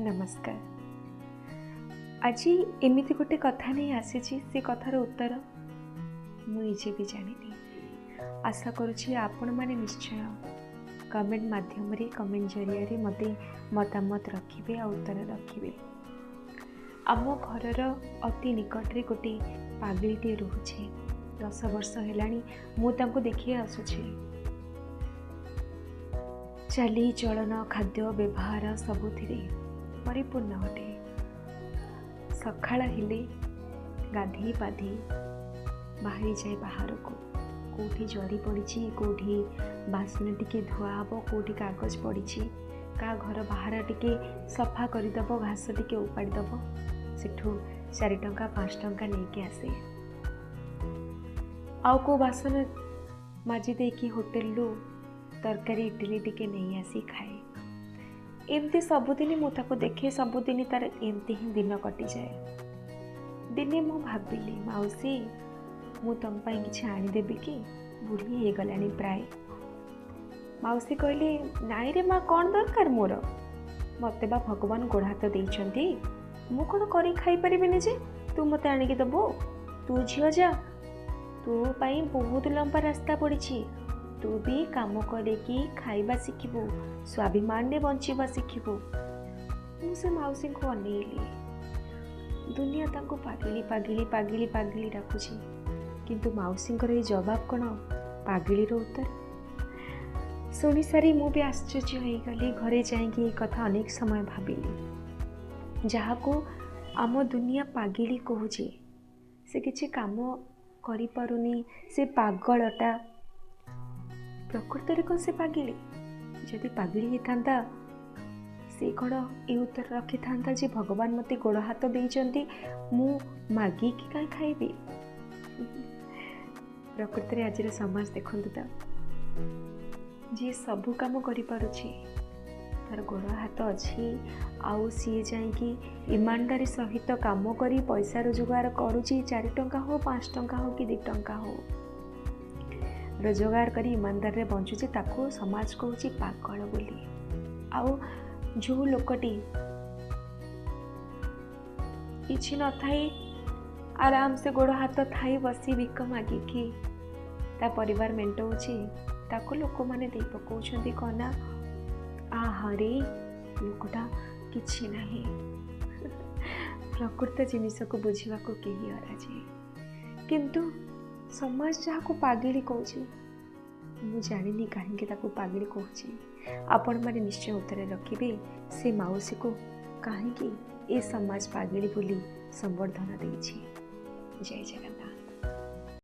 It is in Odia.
ନମସ୍କାର। ଆଜି ଏମିତି ଗୋଟେ କଥା ନେଇ ଆସିଛି, ସେ କଥାର ଉତ୍ତର ମୁଁ ନିଜେ ବି ଜାଣିନି। ଆଶା କରୁଛି ଆପଣମାନେ ନିଶ୍ଚୟ କମେଣ୍ଟ ମାଧ୍ୟମରେ, କମେଣ୍ଟ ଜରିଆରେ ମୋତେ ମତାମତ ରଖିବେ ଆଉ ଉତ୍ତର ରଖିବେ। ଆମ ଘରର ଅତି ନିକଟରେ ଗୋଟେ ପାଗିଳିଟିଏ ରହୁଛି। 10 ବର୍ଷ ହେଲାଣି ମୁଁ ତାଙ୍କୁ ଦେଖି ଆସୁଛି। ଚାଲି ଚଳନ, ଖାଦ୍ୟ, ବ୍ୟବହାର ସବୁଥିରେ ପରିପୂର୍ଣ୍ଣ ଅଟେ। ସକାଳ ହେଲେ ଗାଧେଇ ପାଧେଇ ବାହାରି ଯାଏ ବାହାରକୁ। କେଉଁଠି ଜରି ପଡ଼ିଛି, କେଉଁଠି ବାସନ ଟିକେ ଧୁଆ ହେବ, କେଉଁଠି କାଗଜ ପଡ଼ିଛି, କାହା ଘର ବାହାର ଟିକେ ସଫା କରିଦେବ, ଘାସ ଟିକେ ଉପାଡ଼ି ଦେବ, ସେଠୁ 4 ଟଙ୍କା 5 ଟଙ୍କା ନେଇକି ଆସେ। ଆଉ କେଉଁ ବାସନ ମାଜି ଦେଇକି ହୋଟେଲରୁ ତରକାରୀ ଇଟିଲି ଟିକେ ନେଇ ଆସି ଖାଏ। ଏମିତି ସବୁଦିନ ମୁଁ ତାକୁ ଦେଖେ, ସବୁଦିନ ତାର ଏମିତି ହିଁ ଦିନ କଟିଯାଏ। ଦିନେ ମୁଁ ଭାବିଲି, ମାଉସୀ, ମୁଁ ତୁମ ପାଇଁ କିଛି ଆଣିଦେବି କି? ବୁଢ଼ୀ ହେଇଗଲାଣି ପ୍ରାୟ। ମାଉସୀ କହିଲେ, ନାଇଁରେ ମା, କ'ଣ ଦରକାର ମୋର? ମୋତେ ବା ଭଗବାନ ଗୋଡ଼ ହାତ ଦେଇଛନ୍ତି, ମୁଁ କ'ଣ କରି ଖାଇପାରିବିନି ଯେ ତୁ ମୋତେ ଆଣିକି ଦେବୁ? ତୁ ଝିଅ ଯା, ତୋ ପାଇଁ ବହୁତ ଲମ୍ବା ରାସ୍ତା ପଡ଼ିଛି। ତୁ ବି କାମ କରିକି ଖାଇବା ଶିଖିବୁ, ସ୍ୱାଭିମାନରେ ବଞ୍ଚିବା ଶିଖିବୁ। ମୁଁ ସେ ମାଉସୀଙ୍କୁ ଅନେଇଲି। ଦୁନିଆ ତାଙ୍କୁ ପାଗିଳି, ପାଗିଳି, ପାଗିଳି, ପାଗିଳି ଡାକୁଛି, କିନ୍ତୁ ମାଉସୀଙ୍କର ଏଇ ଜବାବ କ'ଣ ପାଗିଳିର ଉତ୍ତର? ଶୁଣିସାରି ମୁଁ ବି ଆଶ୍ଚର୍ଯ୍ୟ ହେଇଗଲି। ଘରେ ଯାଇକି ଏଇ କଥା ଅନେକ ସମୟ ଭାବିଲି। ଯାହାକୁ ଆମ ଦୁନିଆ ପାଗିଳି କହୁଛି, ସେ କିଛି କାମ କରିପାରୁନି, ସେ ପାଗଳଟା, ପ୍ରକୃତରେ କ'ଣ ସେ ପାଗିଳି? ଯଦି ପାଗିଳି ହେଇଥାନ୍ତା, ସେ କ'ଣ ଏ ଉତ୍ତର ରଖିଥାନ୍ତା ଯେ ଭଗବାନ ମୋତେ ଗୋଡ଼ ହାତ ଦେଇଛନ୍ତି, ମୁଁ ମାଗିକି କାହିଁ ଖାଇବି? ପ୍ରକୃତରେ ଆଜିର ସମାଜ ଦେଖନ୍ତୁ ତ, ଯିଏ ସବୁ କାମ କରିପାରୁଛି, ତାର ଗୋଡ଼ ହାତ ଅଛି, ଆଉ ସିଏ ଯାଇକି ଇମାନଦାରୀ ସହିତ କାମ କରି ପଇସା ରୋଜଗାର କରୁଛି, 4 ଟଙ୍କା ହଉ, 5 ଟଙ୍କା ହଉ କି 2 ଟଙ୍କା ହଉ, ରୋଜଗାର କରି ଇମାନଦାରରେ ବଞ୍ଚୁଛି, ତାକୁ ସମାଜ କହୁଛି ପାଗଳ ବୋଲି। ଆଉ ଯେଉଁ ଲୋକଟି କିଛି ନଥାଇ, ଆରାମସେ ଗୋଡ଼ ହାତ ଥାଇ ବସି ଭିକ ମାଗିକି ତା ପରିବାର ମେଣ୍ଟଉଛି, ତାକୁ ଲୋକମାନେ ଦେଇ ପକାଉଛନ୍ତି କ'ଣ ନା, ଆହାରେ, ଲୋକଟା କିଛି ନାହିଁ। ପ୍ରକୃତ ଜିନିଷକୁ ବୁଝିବାକୁ କେହି ଅରାଜି। କିନ୍ତୁ ସମାଜ ଯାହାକୁ ପାଗିଳି କହୁଛି, ମୁଁ ଜାଣିନି କାହିଁକି ତାକୁ ପାଗିଳି କହୁଛି। ଆପଣମାନେ ନିଶ୍ଚୟ ଉତ୍ତର ରଖିବେ, ସେ ମାଉସୀକୁ କାହିଁକି ଏ ସମାଜ ପାଗିଳି ବୋଲି ସମ୍ବର୍ଦ୍ଧନା ଦେଇଛି? ଜୟ ଜଗନ୍ନାଥ।